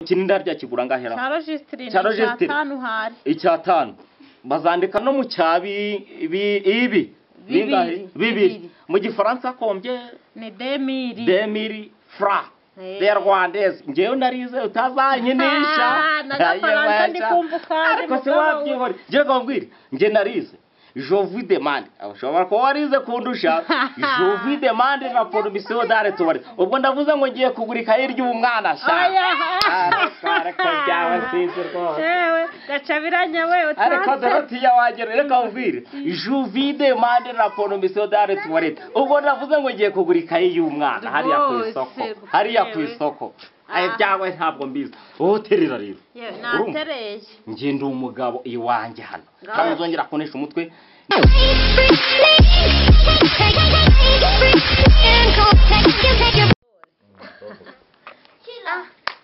Kinini rya kigura ngahera cya rojisitiri Cya rojisitiri. icyatanu hari icyatanu bazandika no mu cya ibi bingahe? Bibiri. Bibiri mu gifaransa kombye ni demiri 2000 francs Eh. de rwandaise. Njyewe narize utazanyinisha. Ah, n'agafaransa ndi kumva ukazi, ariko se mugabo we. wabyihore njye nkabwira njye narize je vous demande, ushobora kuba warize kundusha. Je vous demande la permission d'arrêt tubari. Ubwo ndavuze ngo ngiye kugura ikayi ry'umwana sha. Oya. Ariko byaba sinzi rwose. Yewe gacabiranya we Ariko utanse. Dorotiya wagera, reka nkubwire, je vous demande la permission d'arrêt toilette. Ubwo ndavuze ngo ngiye kugura ikayi y'umwana hariya ku Rwose, isoko, hariya ku yewe. isoko. Ayo byawe ntabwo mbizi, wowe uterera rero. Yewe Urumva? natereye. Njye ndi umugabo iwanjye hano, Ngaho. ntabwo nzongera kunesha umutwe.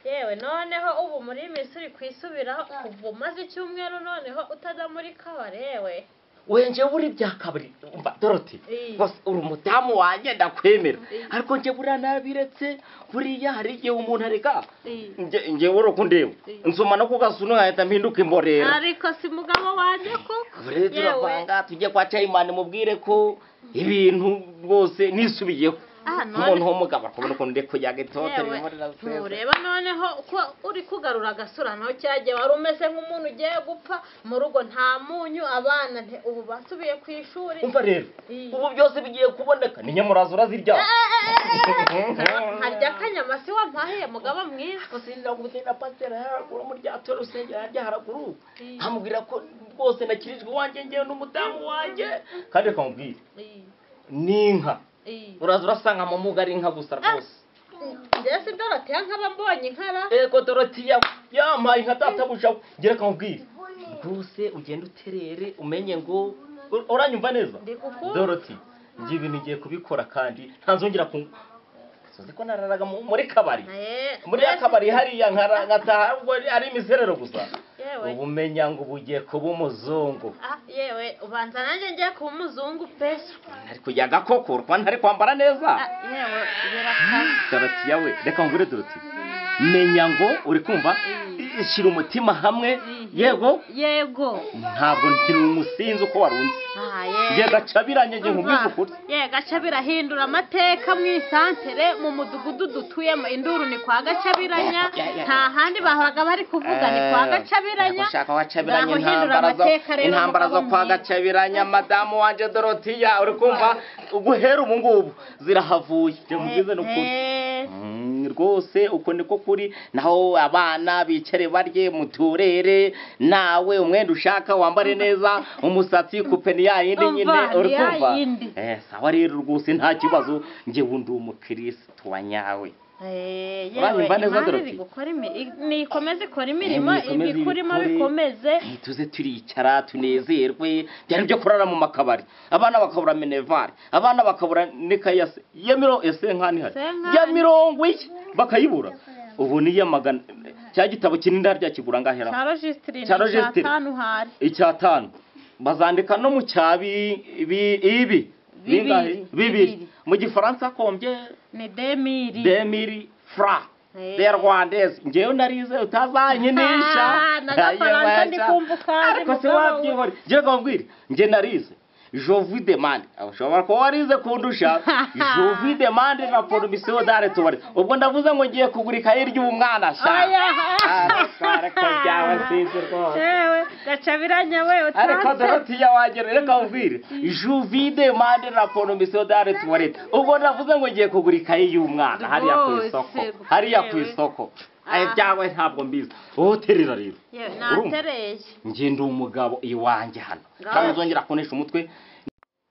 Yewe noneho ubu muri iyi minsi uri kwisubiraho kuva umaze icyumweru noneho utajya muri kabare yewe. Wenje buri bya kabiri, umva Doroti, Eh. rwose uri umudamu wanjye ndakwemera, Eh. ariko njye buriya nabiretse. Buriya hari igihe umuntu areka. Eh. Njye uri ukundeba, Eh. nsoma no kugasunu nkahita mpinduka imborera. Ariko si mugabo wanjye koko. Buriya turavanga tujye kwa Cayimani mubwire ko ibintu rwose nisubiyeho. Ah, none- Umuntu w'umugabo akabona ukuntu ndi kuyaga itoto Yewe, ririmo rirasesa. ntureba noneho ko uri kugarura agasura naho cyagiye wari umeze nk'umuntu ugiye gupfa mu rugo, nta munyu, abana ubu basubiye ku ishuri. Umva rero, Eh. ubu byose bigiye kuboneka, ni nyamurazo urazirya. Nkarya akanyama si wampahiye mugabo mwiza. Sinakubwiye na pasiteri haraguru muri rya toro rusengero harya haraguru, Eh. nkamubwira ko rwose nakirijwe iwanjye ngewe n'umudamu wanjye, kandi reka mubwire, n'inka uraza urasanga mu muga ari inka gusa rwose. Njye si Doroteya nkaba mbonye inkara. Ego Dorotiya yampaye inka databuja, ngira kamubwire rwose ugende uterere umenye ngo uranyumva neza. Ndi kukumva. Doroti, njye ibintu ngiye kubikora kandi ntazongera ku uzi ko nararaga muri kabari, Eh, muri ya kabari hariya nkataha ubwo ari imiserero gusa. Yewe. Ubu umenya ngo ubu ugiye kuba umuzungu. Ah, yewe ubanza nanjye ngiye kuba umuzungu pe. Ntari kujya agakoko kuba ntari kwambara neza. Ah, yewe birakaze. Dorotiya we, reka ngure Doroti, menya ngo uri kumva, shyira umutima hamwe, yego. Yego. Ntabwo nkiri umusinzi uko warunze. Ah, Njye yewe. gacabiranye, njye nkubwize ukuri. Ye Gacabira hindura amateka mu isantere mu mudugudu dutuyemo, induru ni kwa Gacabiranya, nta handi bahoraga bari kuvuga ni kwa Gacabiranya. Gushaka wacabiranye Ngaho hindura intambara zo amateka rero, intambara zo mugabo kwa mwiza. Gacabiranya, madamu wanje Dorotiya, uri kumva, guhera ubu ngubu zirahavuye, njye nkubwize n'ukuri. Eh, Rwose uko niko kuri, naho abana bicare barye muturere, nawe umwenda ushaka wambare neza, umusatsi kupe ni ya yindi nyine. Umva, Uri ni ya kumva? yindi. Eh, sawa rero, rwose nta kibazo, njye wundi umukristo wa nyawe. Eh, yewe Uranyumva neza, Imana Dorothy? iri gukora nikomeze ikora imirimo, Nikomeze ibikurimo ibikore. bikomeze. Eh, tuze turicara tunezerwe. Byari byo kurara mu makabari, abana bakabura minerval, abana bakabura n'ikayi ya ya ya senkani hari Senkani. ya mirongo ine bakayibura, ubu ni iya magana. Cya gitabo kinini rya kigura ngahera Cya rojisitiri Cya ni rojisitiri. icyatanu hari Icyatanu bazandika no mu cya ibi bingahe? Bibiri. Bibiri Bibiri. mu gifaransa kombye ni demiri 2000 francs Eh. de rwandaise. Njyewe narize utazanyinisha. Ah, n'agafaransa ndi kumva ukazi, Ariko se mugabo we. wabyihore, njye nkabwira njye narize je vous demande, ushobora kuba warize kundusha. Je vous demande la permission d'arrêt tubari. Ubwo ndavuze ngo ngiye kugura ikayi ry'umwana sha. Oya. Ariko byaba sinzi rwose. Yewe gacabiranya we Ariko utanse. Dorotiya wagera, reka nkubwire, je vous demande la permission d'arrêt toilette. Ubwo ndavuze ngo ngiye kugura ikayi y'umwana hariya ku Rwose, isoko, hariya ku yewe. isoko. Ayo Ah. byawe ntabwo mbizi, wowe uterera rero. Yewe Urumva? natereye. Njye ndi umugabo iwanjye hano, Ngaho. ntabwo nzongera kunesha umutwe.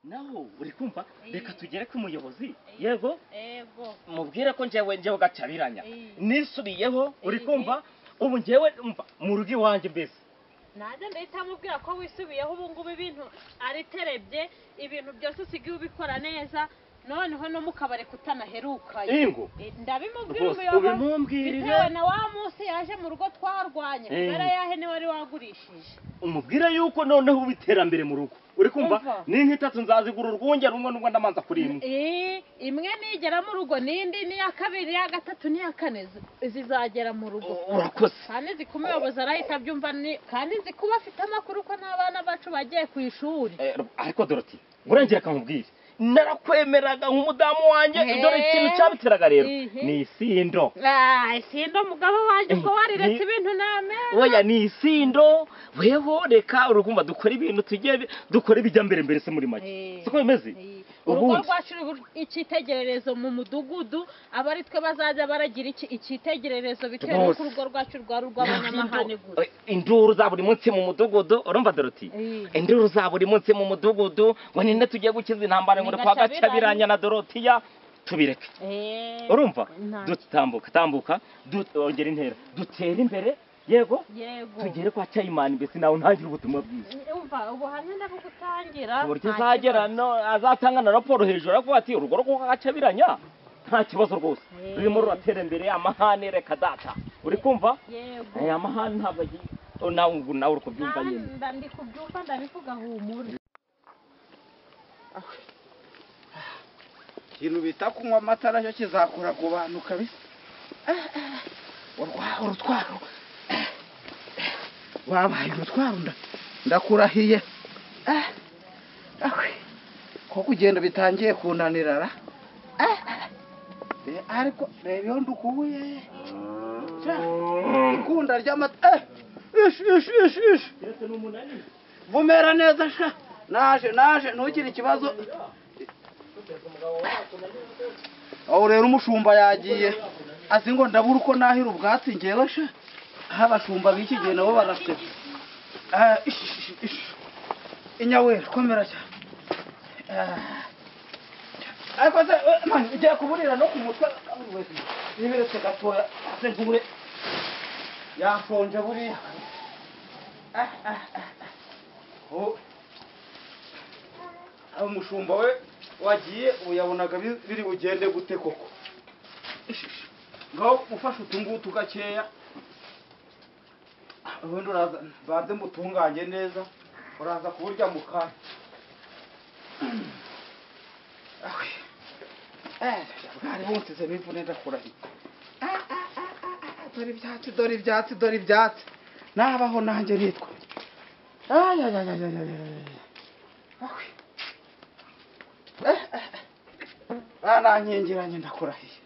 Naho uri kumva, reka tugere ku muyobozi, yego. Yego. Mubwire ko njyewe gacabiranya Eh. nisubiyeho, uri Eh. kumva, ubu njyewe umva mu rugo iwanjye mbese. Nanjye ndahita mubwira ko wisubiyeho, ubu ngubu ibintu ari terebye, ibintu byose usigaye ubikora neza, noneho no mu kabari kutanaherukayo. Ingo Eh, ndabimubwira Rwose, umuyobozi ubimumbwirire. bitewe na wa munsi yaje. waje mu rugo twarwanye kubera yahe ni wari wagurishije. Umubwira yuko noneho ubiterambere mu rugo. Uri kumva ni nk'itatu nzazigura urwunge rumwe n'ubwo ndamanza kuri imwe. Imwe nigera mu rugo nindi ni ya kabiri ya gatatu ni ya kane zizagera mu rugo. Urakoze. Kandi nzi kumuyoboza arahita abyumva ni kandi nzi kuba afite amakuru ko n'abana bacu bagiye ku ishuri. Ariko Dorothy urengera kamubwire narakwemeraga nk'umudamu wanjye dore ikintu cyabiteraga rero ni isindo. Isindo mugabo wanjye ko wariretse ibintu name. Oya ni isindo weho reka urukumva dukora ibintu tugiye dukora ibijya mbere mbere se muri make. Siko bimeze? Urugo rwacu icyitegererezo mu mudugudu abari twe bazajya baragira iki icyitegererezo bitewe n'uko urugo rwacu rwari urw'abanyamahane gusa. Induru za buri munsi mu mudugudu urumva Dorothy? Induru za buri munsi mu mudugudu ngo ninde tugiye gukiza intambara ngo kwa Gacabiranya na Dorotiya tubireke. Urumva dutambuka tambuka dongera intera dutera imbere yego tugere kwa Chayimani mbese nawe ntangira ubutumwa bwiza. Umva ubuhamya ndabugutangira uburyo azagera no azatanga na raporo hejuru avuga ati urugo rwo kwa Gacabiranya nta kibazo rwose rurimo ruratera imbere amahane reka data. Uri kumva? Yego. Amahane ntabwo nawe nawe uri kubyumva nyine. Ndi kubyumva ndabivuga humura. Ikintu bita kunywa amata nacyo kizakura ku bantu kabisa. Urutwaro wabaye urutwaro ndakurahiye. Ko kugenda bitangiye kunanirara. Ariko reba iyo ndukuye ikunda ry'amata. Ish ish ish ish vumera neza sha naje ntugire ikibazo. Aho rero umushumba yagiye azi ngo ndabura uko nahira ubwatsi ngewe sha abashumba b'iki gihe nabo baraseka. Inyawe komera cyane. Ariko se ugiye kuburira no ku mutwe niberetse gatoya se nkure yashonje buriya. Umushumba we wagiye uyabonaga biri bugende gute koko. Ngaho ufashe utungutu gakeya ubundi uraza banze mutunganye neza uraza kuburya mu kanya. Bwari bunsize n'imvune ndakurahiye. Dore ibyatsi dore ibyatsi dore ibyatsi nabaho nanjye nitwa. Banankingiranye ndakurahiye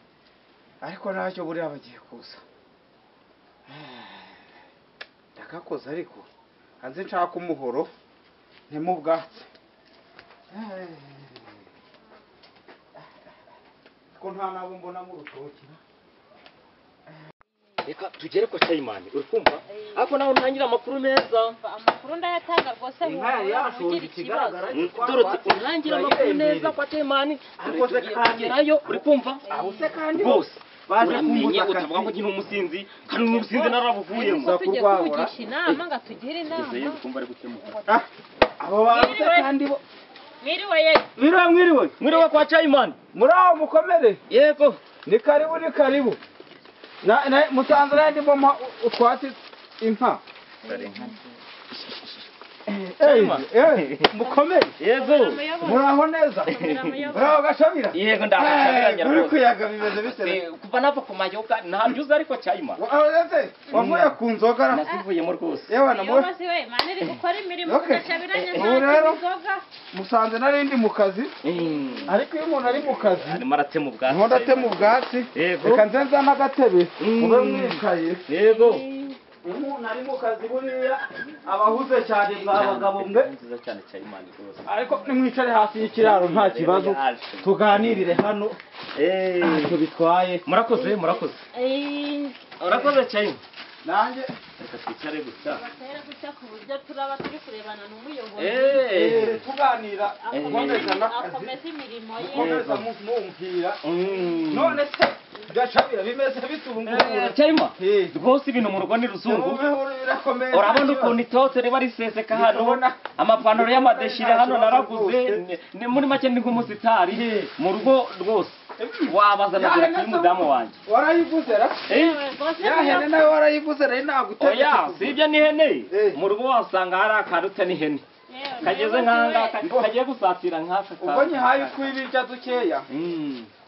ariko ntacyo buriya bagiye kuza. Ndakakoze ariko hanze nshaka umuhoro ntemu ubwatsi ko nta nabo mbona mu rutoki. Reka tugere kwa Chayimani uri kumva ariko nawe ntangira amakuru meza. Amakuru ndayatanga rwose ugira ikibazo. Dorothy untangira amakuru neza kwa Chayimani ariko se kagerayo uri kumva aho se kandi bose baje kumbuza utavuga ngo nkina umusinzi kandi umusinzi narabuvuyemo. Tugiye kuvugisha inama ngo atugire inama. Abo bantu se kandi bo mwiriwe ye. Mwiriwe mwiriwe. Mwiriwe kwa Chayimani. Muraho mukomere. Yego. Ni karibu ni karibu. Na musanze nandi mboma utwatsi inka. Mukomere. Yego. Muraho neza. Muraho Gashabira. Yego ndahashabira nyarwo. Uri kuyaga bimeze bite? Kuva nava ku mayoga ntabyo uzi ariko Chayima. Wavuye ku nzoga nazivuyemo rwose. Yewe na muyobozi we mane iri gukora imirimo Gashabiranya nta nzoga. Musanze narindi mu kazi. Ariko iyo umuntu ari mu kazi arimo aratema ubwatsi. Nko ndatema ubwatsi. Reka nze nzana agatebe mube mwicaye. Yego. Umuntu ari mu kazi buriya abahuze cyane mwa bagabo mwe. Nziza cyane Chayimani rwose. Ariko nimwicare hafi y'ikiraro nta kibazo tuganirire hano. Ntacyo bitwaye. Murakoze murakoze. Urakoze Chayimani. Nanjye reka twicare gusa. Batera guca ku buryo turaba turi kurebana n'umuyobozi. Tuganira akomeza n'akazi. Akomeza imirimo ye. Akomeza mumbwira. None se Gashabira bimeze bite ubu ngubu? Chayima rwose ibintu mu rugo ni ruzungu. Urabona ukuntu itote riba riseseka hano amapantaro y'amadeshire hano naraguze ni muri make ni nk'umusitari mu rugo rwose. Wabaza na Yahene dore y'umudamu wanjye. Warayiguze ra? Ya hene nawe warayiguze rero nagutegetse. Oya, sibyo ni hene. Mu rugo wasanga hari akaruta ni hene. Kageze nkanga kagiye gusatira nkaka. Ubwo nyihaye utwibirya dukeya.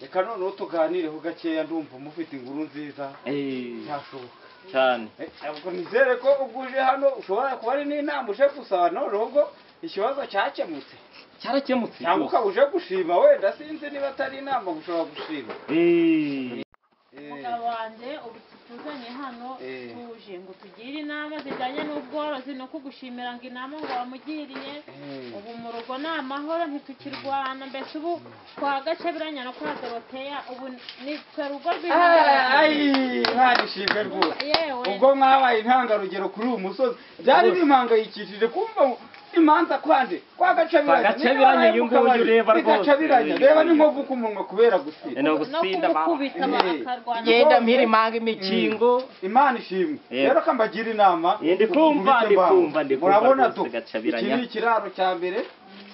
Reka noneho tuganireho gakeya ndumva mufite inkuru nziza. Byashoboka cyane. Ubwo nizere ko ubwo uje hano ushobora kuba ari n'inama uje gusaba noneho ubwo ikibazo cyakemutse. Cyarakemutse. Cyangwa ukaba uje gushima wenda sinzi niba atari inama ushobora gushima. Umugabo wanjye ubu tuzanye hano tuje ngo tugire inama zijyanye n'ubworozi no kugushimira ngo inama ngo wamugiriye. Ubu mu rugo ni amahoro ntitukirwana, mbese ubu kwa Gacabiranya no kwa Doroteya ubu ni twe rugo rw'intangarugero. Nta rwose. Ubwo mwabaye intangarugero kuri uyu musozi byari bimpangayikishije kumva imanza kwande kwa Gacabiranya yunguye ureba rwose. Gacabiranya reba ni nko gukumunwa kubera gusinda no gusinda bakubita bakarwana. Genda mpiri imanga imikingo. Imana ishimwe. Rero kambagira inama. Ndi kumva ndi kumva ndi kumva. Murabona to iki ni ikiraro cya mbere.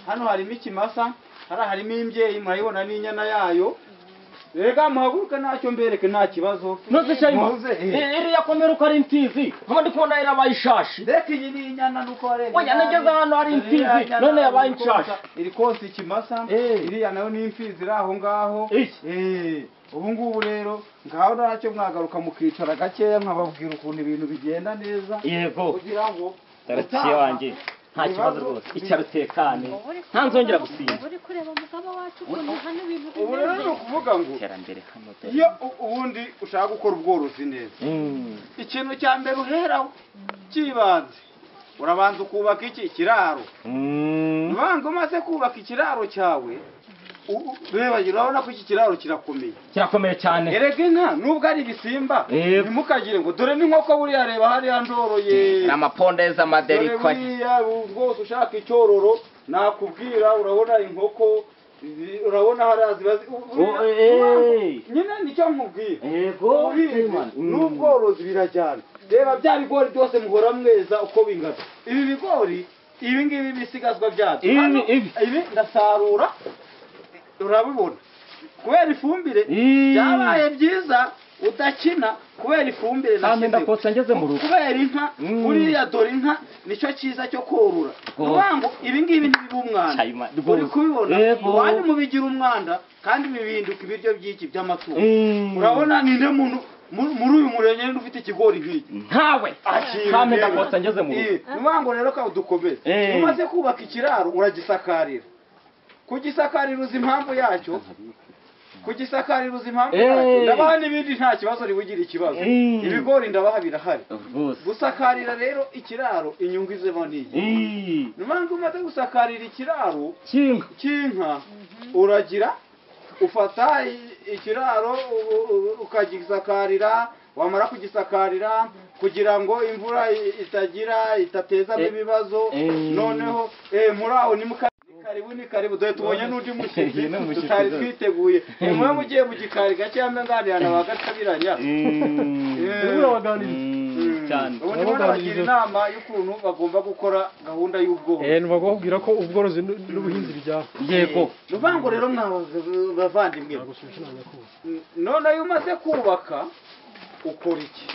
Hano harimo ikimasa, hara harimo imbyeyi murayibona n'inyana yayo. Rega muhaguruka ntacyo mbereke nta kibazo. Nose cyayimo. Iriya komera uko ari imfizi. Nkaba ndi kubona irabaye ishashi. Reka iyi ni inyana nuko warebye. Oya nageze hano ari imfizi none yabaye inshashi. Iri konsa ikimasa, iriya nayo ni imfizi iri aho ngaho. Ubu ngubu rero ngaho ntacyo mwagaruka mukicara gakeya nkababwira ukuntu ibintu bigenda neza. Yego. Kugira ngo Dorotiya wanjye nta kibazo rwose, icyaro tekane ntanzongera gusinda. Uri kureba umugabo wacu ukuntu hano ibintu bimeze. Ubu rero ni ukuvuga ngo iterambere hano iyo ubundi ushaka gukora ubworozi neza, ikintu cya mbere uheraho cy'ibanze urabanza ukubaka iki ikiraro. Ubanga umaze kubaka ikiraro cyawe, reba urabona ko iki kiraro kirakomeye. Kirakomeye cyane. Erega inka nubwo ari ibisimba ntimukagire ngo dore n'inkoko buriya reba hariya ndoroye. N'amapondeza amaderikwa. Buriya rwose ushaka icyororo nakubwira, urabona inkoko urabona hariya ziba nyine nicyo nkubwira. Yego. N'ubworozi birajyana. Reba bya bigori byose muhora mweza uko bingana. Ibi bigori ibi ngibi bisigazwa byabyo. Ibi ndasarura urabibona kubera ifumbire byabaye byiza udakina kubera ifumbire nashyize ndakotsa ngeze mu rugo kubera inka buriya dore inka nicyo cyiza cyo korora. Nubango ibi ngibi ntibiba umwanda uri kubibona wanyu mubigira umwanda kandi bibinduka ibiryo by'iki by'amatungo. Urabona ninde muntu muri uyu murenge ninde ufite ikigori nk'iki? Ntawe. Kandi ndakotsa ngeze mu rugo. Nubango rero ka udukomeze umaze kubaka ikiraro uragisakarira. Kugisakarira uzi impamvu yacyo. Kugisakarira uzi impamvu yacyo. Ndabaha n'ibindi nta kibazo ribugira ikibazo. Ibigori ndabaha birahari. Gusakarira rero ikiraro inyungu izemo niyi. Numangu umaze gusakarira ikiraro cy'inka uragira ufata ikiraro ukagisakarira, wamara kugisakarira kugira ngo imvura itagira itatezamo ibibazo. Noneho muri aho ni karibu ni karibu dore tubonye n'undi mushyitsi tutari twiteguye. Mwe mugiye mu gikari gake mbe nganira na Bagatabiranya. Cyane. Ubu ndimo nabagira inama y'ukuntu bagomba gukora gahunda y'ubworozi. Nubagobwira ko ubworozi n'ubuhinzi bijyana. Yego. Nuvango rero mwabavandimwe. None iyo umaze kubaka ukora iki?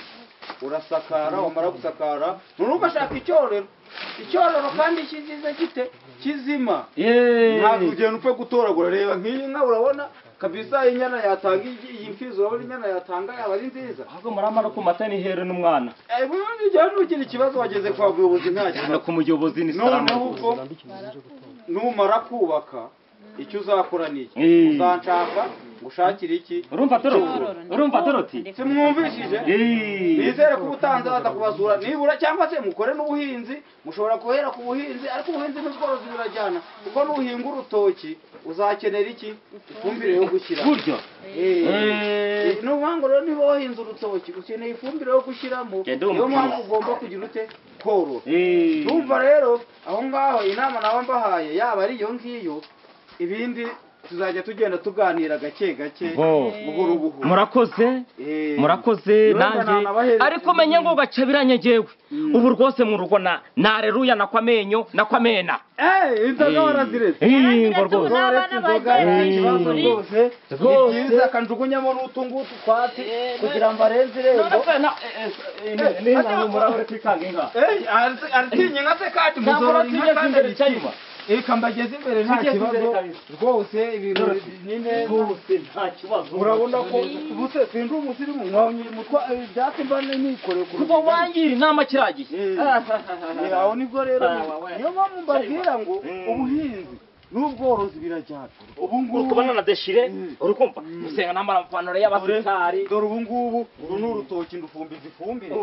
Urasakara, wamara gusakara none ugashaka icyororo. Icyororo kandi kiziza gite kizima. Ntabwo ugenda upfe gutoragura. Reba nk'iyi nka urabona kabisa inyana yatanga iyi mfizi, urabona inyana yatanga yaba ari nziza. Ahubwo muramara ku mata ni here n'umwana. Ubundi ujya ugira ikibazo wageze kwa buyobozi nta kibazo. Ku muyobozi ni salamu. Noneho ubwo numara kubaka icyo uzakora ni iki? Uzanshaka gushakira iki? Urumva Doroti? Urumva Doroti? Simwumvishije? Nizere ko ubutanze baza kubazura nibura cyangwa se mukore n'ubuhinzi. Mushobora guhera ku buhinzi ariko ubuhinzi n'ubworozi birajyana kuko nuhinga urutoki uzakenera iki? Ifumbire yo gushyira. Buryo. Nubango rero niba wahinze urutoki ukeneye ifumbire yo gushyiramo. Niyo mpamvu ugomba kugira ute korora. Ndumva rero aho ngaho inama nawe mbahaye yaba ari iyo ngiyo ibindi Tuzajya tugenda tuganira gake gake, buhoro buhoro. Murakoze, murakoze nanjye. Ariko menye ngo Gacabiranya ngewe ubu rwose mu rugo na nareruya nakwa amenyo nakwa amena. Inzoga waraziretse. Ngo rwose ikibazo rwose ni byiza, kanjugunyamo n'utu ngutu twatsi kugira ngo arenze irembo. Aratinya inka se kandi muzorora inka kandi aritinya. Reka mbageze imbere nta kibazo rwose, ibintu ni neza rwose nta kibazo. Urabona ko ubuse sindi umusirimu ibyatsi mba nikoreye ku kuko wangira inama kiragiye. Aho nibwo rero niyo mpamvu mbabwira ngo ubuhinzi n'ubworozi birajyana. Ubu ngubu kubona na deshire uri kumva gusenga nambara amapantaro y'abasitari. Dore ubu ngubu uru ni urutoki ndufumbiza ifumbire.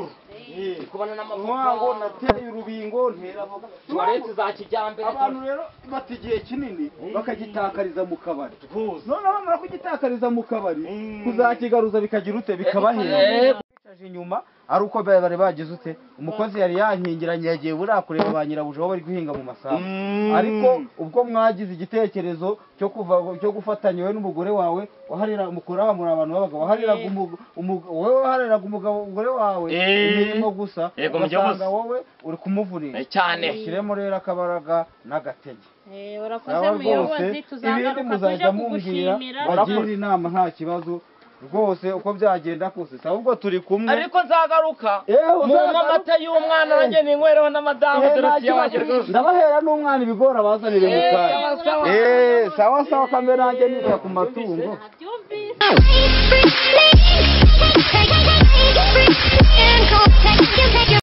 Kubona n'amavuta ngo nateye urubingo ntera avoka tuwarete za kijyambere. Abantu rero bata igihe kinini bakagitakariza mu kabari, noneho bamara kugitakariza mu kabari kuzakigaruza bikagira ute, bikabahera inyuma. Ari uko bari bagize ute, umukozi yari yankingiranye yagiye buriya kureba ba nyirabuja aho bari guhinga mu masambu. Ariko ubwo mwagize igitekerezo cyo kuva cyo gufatanya wowe n'umugore wawe, waharira mukura muri abantu b'abagabo, wahariraga wowe wahariraga umugabo umugore wawe imirimo gusa, ugasanga wowe uri kumuvurira cyane. Ushyiremo rero akabaraga n'agatege. Urakoze muyobozi, tuzagaruka tuje kugushimira. Bagira inama nta kibazo rwose uko byagenda kose, ahubwo turi kumwe. Ariko nzagaruka mu amata y'umwana nanjye ninywereho n'amadamu Dorotiya wanjye rwose. Ndabahera n'umwana ibigori abazanire mu kanya. Sawa sawa, kambe nanjye nita ku matungo. Nabyumvise.